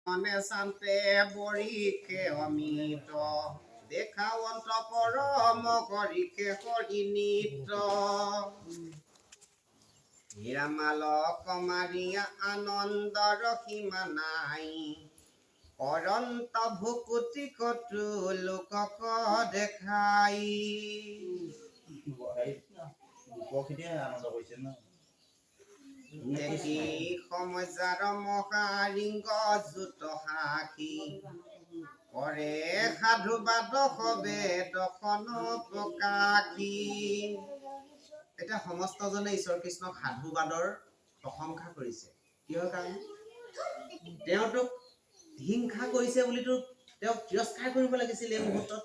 চান্তে বৰিকে অমিত দেখাৱন্ত পৰম কৰিকে হৰি নিত্য। হীৰামালক মাৰিয়া আনন্দৰ সীমা নাই, কৰন্ত ভুকুতি কতো লোকক দেখাই। আনন্দ কৰিছে ন। দেখি সমস্যাৰ মহাৰিংগ জোত সাক্ষী কৰে সাধুবাদ সবে দশন প্ৰকাশী। এতিয়া সমস্তজনে ঈশ্বৰ কৃষ্ণক সাধুবাদৰ প্ৰশংসা কৰিছে। কিহৰ কাৰণে? তেওঁটোক হিংসা কৰিছে বুলিতো তেওঁক তিৰস্কাৰ কৰিব লাগিছিল এই মুহূৰ্তত।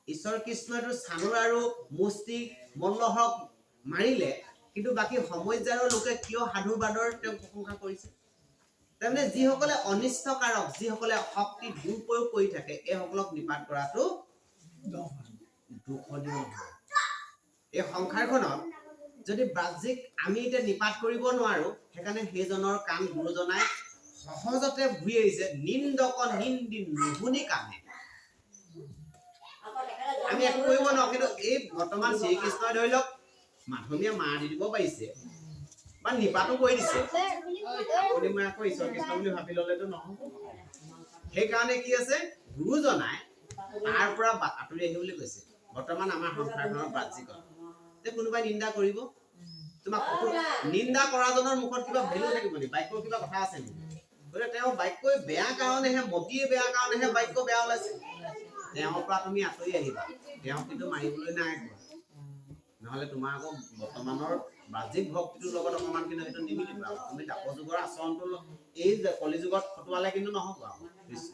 ঈশ্বৰ কৃষ্ণইতো চানুৰ আৰু মুষ্টি মল্লহক মাৰিলে, কিন্তু বাকী সমস্যাৰৰ লোকে কিয় সাধুবাদৰ তেওঁক প্ৰশংসা কৰিছে? তাৰমানে যিসকলে অনিষ্টকাৰক, যিসকলে শক্তি দুৰ্প্ৰয়োগ কৰি থাকে, এইসকলক নিপাত কৰাটো দোষণীয় নহয়। এই সংসাৰখনত যদি বাহ্যিক আমি এতিয়া নিপাত কৰিব নোৱাৰো, সেইকাৰণে সেইজনৰ কাম গুৰুজনাই সহজতে ঘূৰি আহিছে। নিন্দক নিন্দি নুশুনি কাণে। আমি একো কৰিব নোৱাৰো, কিন্তু এই বৰ্তমান শ্ৰীকৃষ্ণই ধৰি লওক মাধমীয়ে মাৰ দি দিব পাৰিছে বা নিপাতো কৰি দিছে। আপুনি মই আকৌ ঈশ্বৰ কৃষ্ণ বুলি ভাবি ললেতো নহ'ব। সেইকাৰণে কি আছে, গুৰুজনাই তাৰ পৰা আঁতৰি আহিবলৈ কৈছে। বৰ্তমান আমাৰ সংসাৰখনৰ বাহ্যিকত যে কোনোবাই নিন্দা কৰিব তোমাক, নিন্দা কৰাজনৰ মুখত কিবা ভেলু থাকিব নেকি? বাক্যৰ কিবা কথা আছে নেকি? গতিকে তেওঁ বাক্যই বেয়া কাৰণেহে, মতিয়ে বেয়া কাৰণেহে বাক্য বেয়া ওলাইছে। তেওঁৰ পৰা তুমি আঁতৰি আহিবা, তেওঁক কিন্তু মাৰিবলৈ নাই কোৱা। নহ'লে তোমাৰ আকৌ বৰ্তমানৰ বাহ্যিক ভক্তিটোৰ লগত অকণমান কিন্তু সেইটো নিমিলিব। আকৌ তুমি দ্বাপৰ যুগৰ আচৰণটো এই যে কলিযুগত খটুৱালে কিন্তু নহ'ব আকৌ। কৃষ্ণ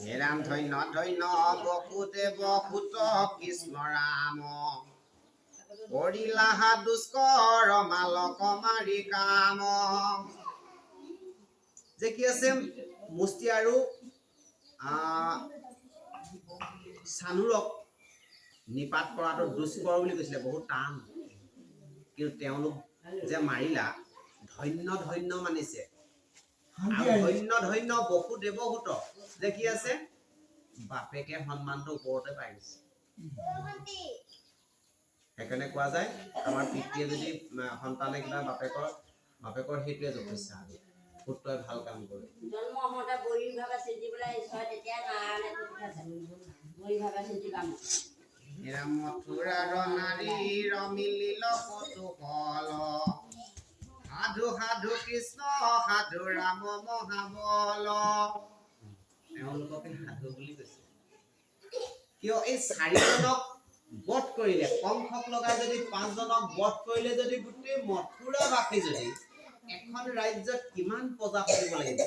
হে ৰাম, ধন্য ধন্য বসুদেৱ সুত কৃষ্ণ ৰাম, কৰিলা দুষ্কৰ মালক মাৰি কাম। যে কি আছে, মুষ্টি আৰু চানুৰক নিপাত কৰাটো দুষ্কৰ বুলি কৈছিলে, বহুত টান। কিন্তু তেওঁলোক যে মাৰিলা, ধন্য ধন্য মানিছে। আৰু ধন্য ধন্য বসুদেৱ সুত, যে কি আছে, বাপেকে সন্মানটো ওপৰতে পাই গৈছে। সেইকাৰণে কোৱা যায়, আমাৰ পিতৃয়ে যদি সন্তানে কিবা বাপেকৰ বাপেকৰ সেইটোৱে যথেষ্ট আৰু পুত্ৰই ভাল কাম কৰে। জন্ম হওঁতে বৰি ভাৱে চিন্তিবলৈ ঈশ্বৰে তেতিয়া নাৰায়ণে পঠিয়াইছে, বৰি ভাৱে চিন্তিবা মোক। মথুৰাৰ নাৰীৰ মিলিল কৌতূহল, সাধু সাধু কৃষ্ণ সাধু ৰাম মহাবল। তেওঁলোককে সাধু বুলি কৈছে। কিয় এই চাৰিজনক বধ কৰিলে, কংসক লগাই যদি পাঁচজনক বধ কৰিলে, যদি গোটেই মথুৰাবাসী যদি এখন ৰাজ্যত কিমান প্ৰজা পাতিব লাগিব?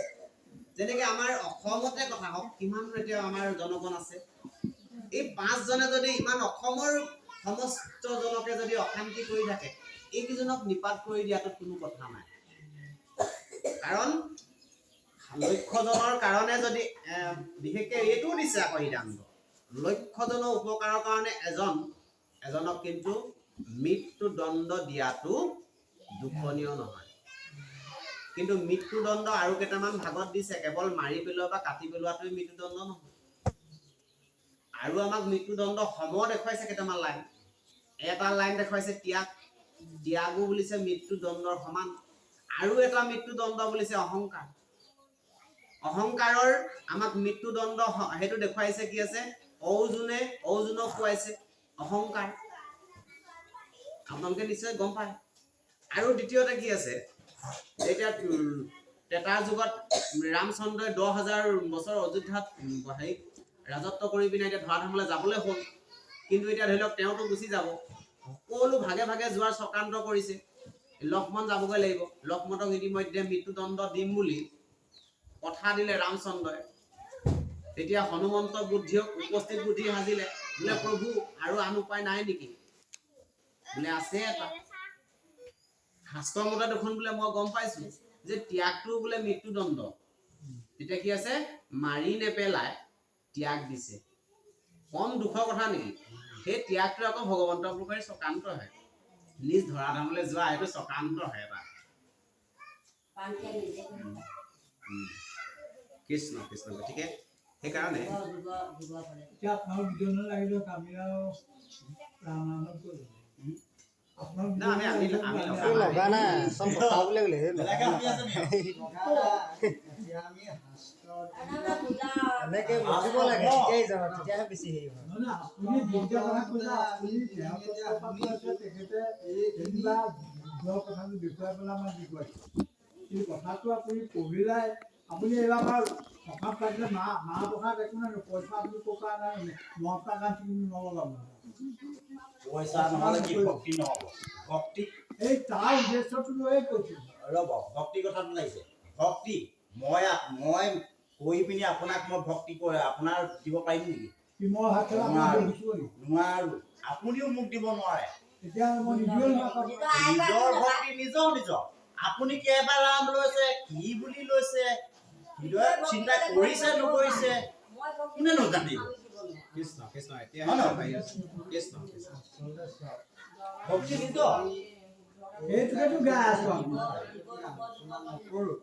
যেনেকে আমাৰ অসমতে কথা হওক, কিমান এতিয়া আমাৰ জনগণ আছে। এই পাঁচজনে যদি ইমান অসমৰ সমস্ত জনকে যদি অশান্তি কৰি থাকে, এইকেইজনক নিপাত কৰি দিয়াটো কোনো কথা নাই। কাৰণ লক্ষ্যজনৰ কাৰণে যদি বিশেষকে এইটোও দিছে আকৌ সিদ্ধান্ত, লক্ষ্যজনৰ উপকাৰৰ কাৰণে এজন এজনক কিন্তু মৃত্যুদণ্ড দিয়াটো দোষণীয় নহয়। কিন্তু মৃত্যুদণ্ড আৰু কেইটামান ভাগত দিছে, কেৱল মাৰি পেলোৱা বা কাটি পেলোৱাটোৱে মৃত্যুদণ্ড নহয়। আৰু আমাক মৃত্যুদণ্ড সম দেখুৱাইছে কেইটামান লাইন। এটা লাইন দেখুৱাইছে ত্যাগ, ত্যাগো বুলিছে মৃত্যুদণ্ডৰ সমান। আৰু এটা মৃত্যুদণ্ড বুলিছে অহংকাৰ। অহংকাৰৰ আমাক মৃত্যুদণ্ড সেইটো দেখুৱাইছে কি আছে, অৰ্জুনে অৰ্জুনক কোৱাইছে অহংকাৰ, আপোনালোকে নিশ্চয় গম পায়। আৰু দ্বিতীয়তে কি আছে, এতিয়া ত্ৰেতাৰ যুগত ৰামচন্দ্ৰই 10,000 বছৰ অযোধ্যাত হেৰি ৰাজত্ব কৰি পিনে এতিয়া ধৰাধামলৈ যাবলৈ হ'ল। কিন্তু এতিয়া ধৰি লওক তেওঁতো গুচি যাব, সকলো ভাগে ভাগে যোৱাৰ চক্ৰান্ত কৰিছে। লক্ষ্মণ যাবগৈ লাগিব, লক্ষ্মণক ইতিমধ্যে মৃত্যুদণ্ড দিম বুলি কথা দিলে ৰামচন্দ্ৰই। তেতিয়া হনুমন্ত বুদ্ধিয়ক উপস্থিত বুদ্ধি সাজিলে, বোলে প্ৰভু আৰু আন উপায় নাই নেকি? বোলে আছে এটা। শাস্ত্ৰ মতে দেখোন বোলে মই গম পাইছো যে ত্যাগটো বোলে মৃত্যুদণ্ড। তেতিয়া কি আছে, মাৰি নেপেলাই ত্যাগ দিছে। কম দুখৰ কথা নেকি? সেই ত্যাগটো আকৌ ভগৱন্ত প্ৰকাৰে চক্ৰান্ত হয়। নিজ ধৰাধামলৈ যোৱা সেইটো চক্ৰান্ত হয় এটা। প্ৰাণ ত্যাগ নিজে কৰিছে। কৃষ্ণ কৃষ্ণ। গতিকে সেইকাৰণে যুগ যুগ যুগ ফালে। এতিয়া আপোনালোক দুজনে লাগিলে আমি আৰু ৰাম নামত গ'লো। আপোনালোক না, আমি দুজনে লগা লাগিলে লগা নাই, চব কথা বুলি ক'লে। বেলেগে শুনি আছে নেকি? এতিয়া আমি শাস্ত্ৰত পূজা এনেকে বুজিব লাগে, তেতিয়াই যাওঁ, তেতিয়াহে বেছি হেৰি হয়। নহয়, নহয়, আপুনি যিটা কথা কৈছে, আপুনি তেওঁৰ কথা কৈছে, তেখেতে যেনিবা যুদ্ধৰ কথাটো দেখুৱাই পেলাই আমাক দেখুৱাইছে। কিন্তু কথাটো আপুনি পঢ়িলাই, আপুনি এইবাৰ আমাৰ প্ৰসাদ পাতিলে মাহ মাহ প্ৰসাদ একো নাই, পইচা আপুনি ক'ৰ পৰা নাই, মহাত্মা গান্ধী কিন্তু নলগাব। পইচা নহ'লে কি ভক্তি নহ'ব? ভক্তি এই তাৰ উদ্দেশ্যটো লৈয়ে কৈছোঁ। ৰ'ব, ভক্তি কথাটো লাগিছে। ভক্তি মই কৰি পিনি আপোনাক মই ভক্তি কৰি আপোনাৰ দিব পাৰিম নেকি? কি মই হাত আপোনাক দিছোঁ নেকি? নোৱাৰো। আপুনিও মোক দিব নোৱাৰে। তেতিয়া মই নিদিওঁ নহয়। নিজৰ আই নিজৰ ভক্তি নিজৰ নিজৰ। আপুনি কেইবাৰ ৰাম লৈছে, কি বুলি লৈছে, হৃদয়ত চিন্তা কৰিছে নকৰিছে, কোনেনো জানিব? কৃষ্ণ কৃষ্ণ। এতিয়া হয় নহয়? পাৰি আছো। কৃষ্ণ কৃষ্ণ। আচলতে চাওক, ভক্তি নিজৰ। সেইটোকেতো গাই আছোঁ আমি। আলোচনা নকৰোঁ।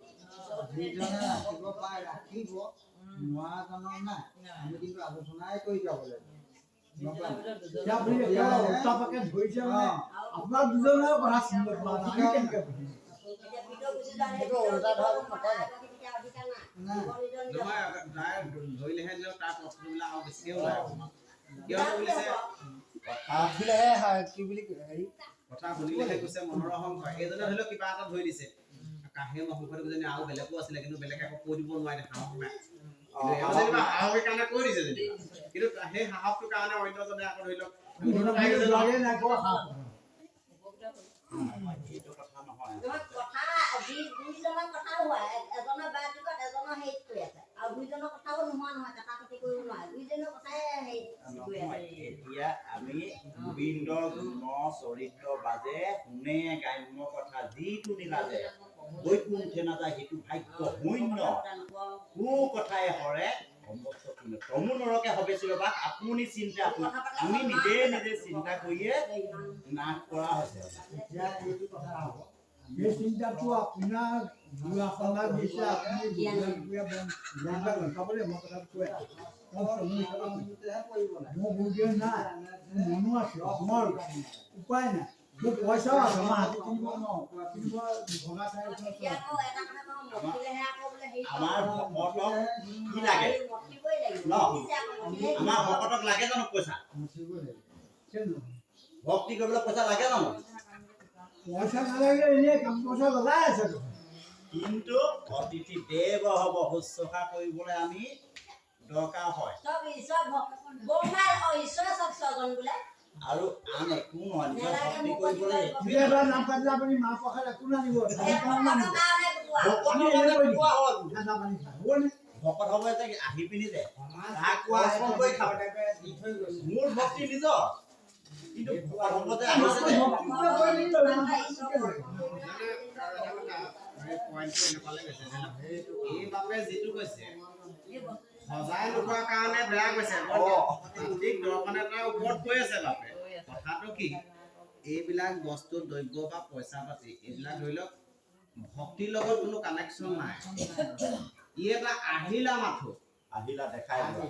যিজনে ৰাখিব পাৰে ৰাখিব, নোৱাৰাজনৰ নাই। আমি কিন্তু আলোচনাই কৰি যাব লাগিব, গম পালে? এতিয়া আপুনি একেবাৰে উল্টাপাকে ধৰিছে, মানে আপোনাৰ দুজনৰ কথা শুনিব পৰা নাই, আমি কেনেকে বুজিম? সেইটো উল্টা ধৰা নকয়। নহয়, তাই ধৰিলেহে দিলেও তাৰ প্ৰশ্নবিলাক আৰু বেছিকে ওলায়। কিয় বুলিছে? কথা শুনিলেহে কি বুলি হেৰি কথা শুনিলেহে কৈছে মনৰ সংশয়। এইজনে ধৰি লওক কিবা এটা ধৰি দিছে, কাহিনী সংশয়টো কিজানি আৰু বেলেগো আছিলে, কিন্তু বেলেগে আকৌ কৈ দিব নোৱাৰে, সাহস নাই। কিন্তু এওঁ যেনিবা সাহসৰ কাৰণে কৈ দিছে যেনিবা, কিন্তু সেই সাহসটোৰ কাৰণে অন্যজনে আকৌ ধৰি লওক পাই গৈছে নহয়। যোৱাগে নাই কোৱা সাহস। এইটো কথা নহয়। কথা যি দুইজনৰ কথা হোৱা, এজনৰ বাৰ যুগত এজনৰ হেৰিত কৰি আছে আৰু দুইজনৰ কথাও নোহোৱা নহয়, কটা কটি কৰিব নোৱাৰে, দুইজনৰ কথাই হেৰিত গৈ নহয়, আছে। এতিয়া আমি গোবিন্দৰ গুণ চৰিত্ৰ বাজে শুনে গ্ৰাম্য কথা, যিটো নিলাজে বৈকুণ্ঠে নাযায় সেইটো ভাগ্য শূন্য। কু কথাই হৰে সমস্ত শূন্য, তমু নৰকে হবে চিৰবাস। আপুনি চিন্তা, আপুনি আমি নিজে নিজে চিন্তা কৰিয়ে নাশ কৰা হৈছে। এতিয়া এইটো কথা হ'ব। সেই চিন্তাটো আপোনাৰ বুঢ়াসনা দিছে, আপুনি চাবলৈ মই কথাটো কৈ আছোঁ। মই চমু হিচাপে কৈছোঁ। মতেহে কৰিব লাগে। মোৰ গুৰুদেৱ নাই, মোৰ মনো আছে, নোৱাৰো, উপায় নাই। মোৰ পইচাও আছে, মই হাতী কিনিব নোৱাৰো, কিন্তু মই ভগা চাইকেলখন এতিয়া চলাওঁ। আকৌ এটা কথা কওঁ, মৰিলেহে আকৌ বোলে হেৰি আমাৰ ভকতক কি লাগে? মৰিবই লাগিব। ন? মৰিছে আকৌ, মৰিলেহে আমাৰ ভকতক লাগে জানো পইচা? মচিবই লাগিব। কিয় নহয়? ভক্তি কৰিবলৈ পইচা লাগে জানো? পইচা নালাগিলে এনেই কাম পইচা লগাই আছে দেখোন। কিন্তু অতিথি দেৱ হ'ব শুশ্ৰূষা কৰিবলৈ আমি দৰকাৰ হয়। চব ঈশ্বৰ ব্ৰহ্মা অ ঈশ্বৰ চব স্বজন বোলে। আৰু আন একো নহয়, নিজৰ নেলাগে ভক্তি মোক কৰিবলৈ। এতিয়া এবাৰ নাম পাতিলে আপুনি মাহ প্ৰসাদ একো নানিব, এই ভকতৰ কাৰণে কোৱা। ভকত হ'লে কোৱা হয়। ঠাণ্ডা পানী খাই হ'বনে? ভকত হ'ব যে আহি পিনি যে সমাজ তাক কোৱা কৰি খাব। দি থৈ গৈছে। মোৰ ভক্তি নিজৰ, কিন্তু ভকত হ'ব যে আহিছে যে ভক্তিটোৱে কৰি দিলে নাম পাতিলে কেলে? মানে আৰু এটা কথা, এই পইণ্টটো এনেকুৱালৈ গৈছে যে এই বাপে যিটো কৈছে সজাই নোখোৱাৰ কাৰণে বেয়া কৈছে। তাত্ত্বিক দৰ্শন এটাৰ ওপৰত কৈ আছে বাপে। কথাটো কি, এইবিলাক বস্তু দ্ৰব্য বা পইচা পাতি এইবিলাক ধৰি লওক ভক্তিৰ লগত কোনো কানেকশ্যন নাই, ই এটা আহিলা মাথো। আহিলা দেখাই লোৱা।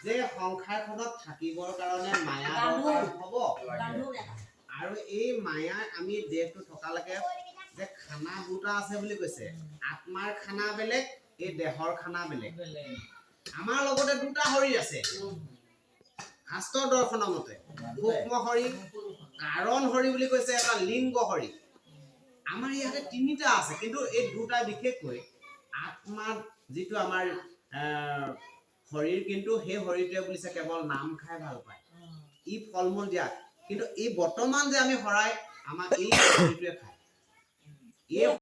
যে সংসাৰখনত থাকিবৰ কাৰণে মায়া দৰকাৰ হ'ব। বান্ধোন এটা। আৰু এই মায়াৰ আমি দেহটো থকালৈকে যে খানা দুটা আছে বুলি কৈছে, আত্মাৰ খানা বেলেগ, এই দেহৰ খানা বেলেগ। আমাৰ লগতে দুটা শৰীৰ আছে শাস্ত্ৰ দৰ্শনৰ মতে, সূক্ষ্ম শৰীৰ, কাৰণ শৰীৰ বুলি কৈছে, এটা লিংগ শৰীৰ। আমাৰ ইয়াতে তিনিটা আছে, কিন্তু এই দুটা বিশেষকৈ আত্মাত যিটো আমাৰ শৰীৰ, কিন্তু সেই শৰীৰটোৱে বুলিছে কেৱল নাম খাই ভাল পায়, ই ফল মূল দিয়া, কিন্তু এই বৰ্তমান যে আমি শৰাই আমাক এই শৰীৰটোৱে খায়, এই